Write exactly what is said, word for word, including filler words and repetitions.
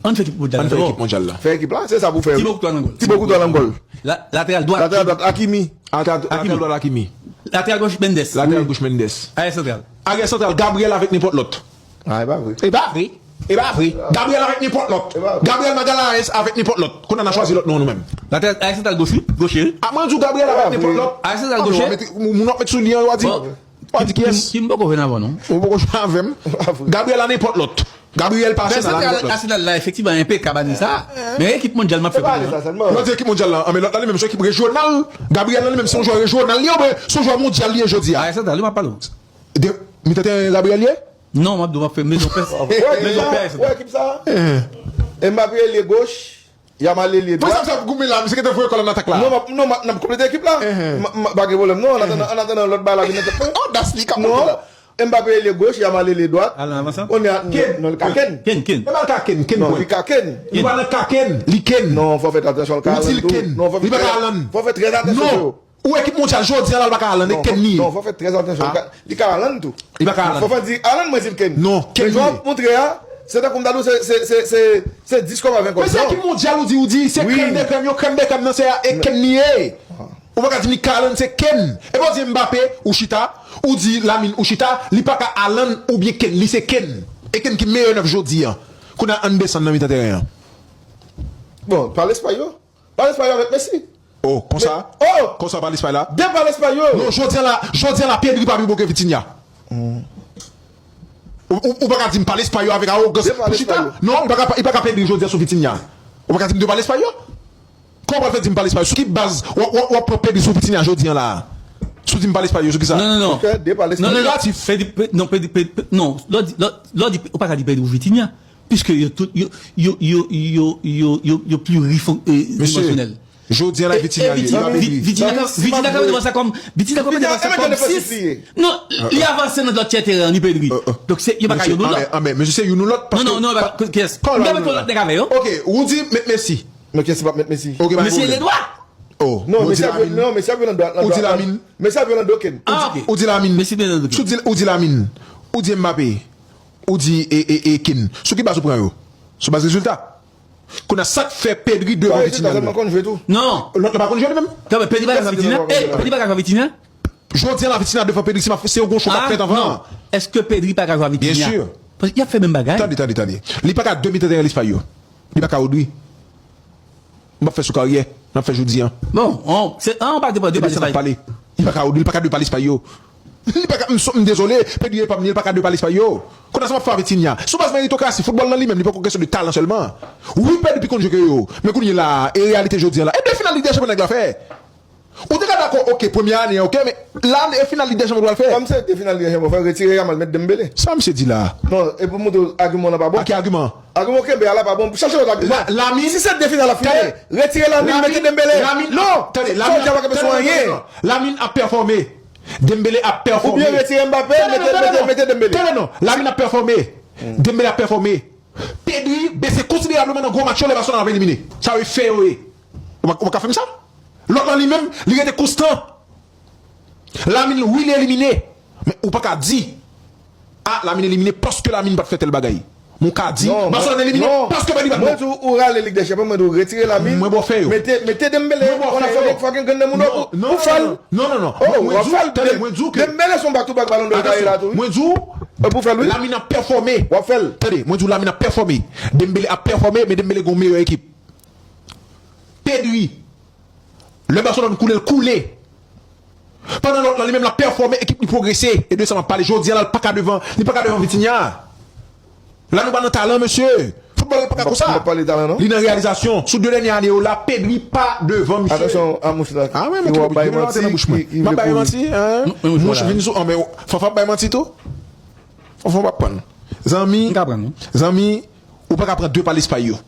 Ann fè ekip mondyal la. Ann fè ekip mondyal la. Fè ekip la, se sa pou fè. Tibo Courtois nan gòl. Tibo Courtois nan gòl. Lateral dwat. Lateral dwat, Hakimi. Lateral dwat, Hakimi. Lateral gòch, Mendes. Lateral gòch, Mendes. Aryè santral. Aryè santral, Gabriel avèk nenpòt lòt. Ah, e pa vre. E pa vre. E pa vre. Gabriel avèk nenpòt lòt. Gabriel Magalhaes avèk nenpòt lòt. Kounye a n a chwazi lòt non nou menm. Lateral, aryè santral gòch, wi. Gòch, wi. Ah, mwen di w Gabriel avèk nenpòt lòt. Aryè santral gòch. Moun ap met sou li an, yo a di. Ou pa di kiyès? Kim poko jwenn avè w non. Ou poko jwenn avè m. Gabriel a nenpòt lòt. Gabriel pa Arsenal a nenpòt lòt. Arsenal la efektivman enpekab ane sa. Men ekip mondyal m ap fè pou nou. Lè w di ekip mondyal la, men lòt la li menm se ekip rejyonal. Gabriel la li menm se yon jwè rejyonal li oubyen se yon jwè mondyal li ye jodi a? Aryè santral wi m ap pale w. De mitan teren Gabriel ye? Non, m ap di w m ap fè mezon pè. Mezon pè aryè santral. Wè ekip sa. Mbappé lye goch. Yamal lye dwat. Pou sa, sa goumen la, misye gentan voye kò l an atak la. Non, m ap, non, m ap, n ap konplete ekip la. M, m, pa gen pwoblèm, non, an atandan, an atandan lòt bagay la vin nan tèt mwen. Odas li k ap monte la. Mbappé lye goch, Yamal lye dwat. Alan avanse. Kounye a, non, li ka Ken. Ken, Ken. E pa l ka Ken, Ken. Non, li ka Ken. Li pa nan ka Ken, li Ken. Non, fò fè atansyon, l ka Alan tou. Ou di l Ken. Li pa ka Alan. Fò fè trè atansyon tou. Ou ekip mondyal jodi a la, l pa ka Alan, e Ken li ye. Non, fò fè trè atansyon. Li ka Alan tou. Li pa ka Alan. Fò fè di Alan, mwen di l Ken. Non, Ken li ye. Men jan w ap montre a, se tankou m ta di w se, se, se, se, se dis kòb a ven kòb. Men se ekip mondyal ou di, ou di, se krèm de krèm yo, krèm de krèm nan, se e Ken li ye. Ou pa ka di m li ka Alan, se Ken. E pa w di Mbappé, ou chita, ou di Lamine, ou chita, li pa ka Alan oubyen Ken, li se Ken. E Ken ki meyè nèf jodi a. Kounye a, ann desann nan mitan teren an. Bon, pa Lespay yo. Pa Lespay yo avèk Messi. Oh, konsa? Oh! Konsa pa Lespay la? De pa Lespay yo. Non, jodi a la, jodi a la, Pedri pa pi bon ke Vitinha. Ou, ou, ou pa ka di m pa Lespay yo avèk awogans. De pa Lespay yo. Non, ou pa ka, ou pa ka Pedri jodi a sou Vitinha. Ou pa ka di m de pa Lespay yo. Kòman w pral fè di m pa Lespay yo? Sou ki baz w, w, w ap pran Pedri sou Vitinha jodi a la? Sou di m pa Lespay yo, sou ki sa? Non, non, non. Paske de pa Lespay yo. Non, non, non. Negatif. Pedri, Pe-, non, Pedri, Pe-, Pe-, non. Lè w di, lè, lè w di, ou pa ka di Pedri ou Vitinha. Piske yo tout, yo, yo, yo pli ri fon-, eh, dimansyonèl. Jodi a la, Vitinha li ye, li pa Pedri. Vitinha ka, Vitinha ka mete sa kòm, Vitinha ka mete sa kòm sis. Non, li avanse nan lòt tjè teren an, li Pedri. Donk se, yo pa ka youn ou lòt. Anben, mesye se youn ou lòt. Non, non, non, pa, kiyès? Ou gen lòt nèg avè yo? Ok, Rudy met Messi. Men kiyès ki p ap met Messi? Ok, pa gen pwoblèm. Messi ledwa. Oh, non, Messi ap jwe nan dwat. Ou di Lamine. Messi ap jwe nan do Ken. Ah, ok. Ou di Lamine. Messi byen nan do Ken. Ou di, ou di Lamine. Ou di Mbappé. Ou di e, e, e Ken. Sou ki baz ou pran yo? Sou baz rezilta? Kounye a sa k fè Pedri devan Vitinha? Lòt la pa konn jwe tou. Non. Lòt la pa konn jwe li menm? Kanmenm, Pedri pa ka jwe Vitinha. Eh, Pedri pa ka jwe Vitinha. Jodi a la Vitinha devan Pedri, si m ap, se yon gwo cho k ap fèt anvan. Non. Èske Pedri pa ka jwe Vitinha? Byen si. Paske y ap fè menm bagay. Tande, tande, tande. Li pa ka de mitan teren Lespay yo. Li pa ka Rodri. M ap fè sou karyè, m ap fè jodi a. Bon, on, se, an pa depan de pa Lespay. Li pa ka Rodri, li pa ka de pa Lespay yo. Li pa ka, m so-, m dezole, Pedri e pa m li, li pa ka de pa Lespay yo. Kounye a sa m ap fè avè Vitinha. Sou baz meritokrasi, foutbòl nan li menm, li poko kesyon de talan sèlman. Wi, Pedri pi konn jwe ke yo. Men kounye a la, e reyalite jodi a la. E de final Lig dè Chanpyon nèg la fè. Ou te ka dakò, ok, premye ane, ok, men la, e final Lig dè Chanpyon w pral fè. Kòm se de final Lig dè Chanpyon, fò retire Yamal, met Dembélé. Sa misye di la? Non, e pou montre w agiman w lan pa bon. A ki agiman? Agiman w kenbe a la pa bon. Chache lòt agiman. La, Lamine. Si se de final ap fini, retire Lamine, mete Dembélé. Lamine, non! Tande, Lamine, tande, non, non, non. Lamine ap pèfòme. Dembélé ap pèfòme. Oubyen retire Mbappé, mete, mete, mete Dembélé. Tande non, Lamine ap pèfòme. Dembélé ap pèfòme. Pedri bese konsiderableman nan gwo match yo lè Barcelone ap elimine. Sa yo fè yo ye. Ou pa, ou pa ka fè m sa? Lòt lan li menm, li rete konstan. Lamine, wi, li elimine. Men ou pa ka di, a, Lamine elimine paske Lamine pa t fè tèl bagay. Men ou ka di, Barcelone elimine paske Pedri pa t bon. Mwen di w, ou rale Lig dè Chanpyon, mwen di w retire Lamine. Mwen ba w fè yo. Mete, mete Dembélé. Mwen ba w fè yo. Fòk gen grenn moun pou, pou fè l. Non, non, non. Mwen, mwen di w, tande, mwen di w ke Dembélé se yon back to back Ballon d'Or li ye la tou, wi. Mwen di w, Lamine ap pèfòme. W ap fè l. Tande, mwen di w Lamine ap pèfòme. Dembélé ap pèfòme, men Dembélé gen yon meyè ekip. Pedri, lè Barcelone koule, l koule. Pandan lòt lan, li menm, l ap pèfòme, ekip li pwogrese. E de sa m ap pale. Jodi a la, l pa ka devan, li pa ka devan Vitinha. La, nou pa nan talan, mesye. Foutbòl la pa ka konsa. M ap pale talan, non? Li nan reyalizasyon. Sou de dènye ane yo la, Pedri pa devan misye. Atansyon a mouch la. A wi, men ki w ap bay manti, ki, ki vle kouri. M ap bay manti, hein? Mouch vin sou, anben, Fanfan ap bay manti tou? Fanfan p ap prann. Zanmi, zanmi, ou pa ka pran de pa Lespay yo.